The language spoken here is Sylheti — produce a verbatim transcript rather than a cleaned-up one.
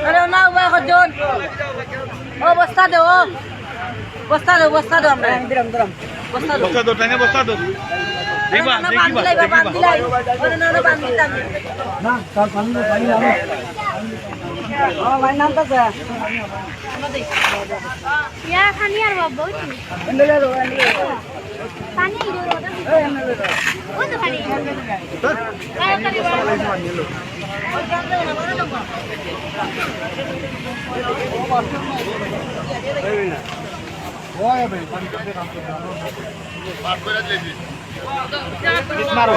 আরে না, উবা কজন। ও, বস্তা দে, ও। বস্তা দে, বস্তা দে আমরা। দিলাম, দিলাম। বস্তা দে। বস্তা দে, টাইনে বস্তা দে। দেখবা, না, না, দেখিবা, বান্ধিলাই, দেখিবা। বান্ধিলাই। ও, না, না, বান্ধিতাম। না, তার পানি নেই, পানি নেই। আমার ভাই নাম তো স্যার। ইয়া, পানি আর বাবা, ওই তো। এমনি লো, এমনি লো। পানি এই লো, ওটা এই এমনি লো। ওই তো পানি। এই না। ওই ভাই, পানি করতে কাম করতে। মারো।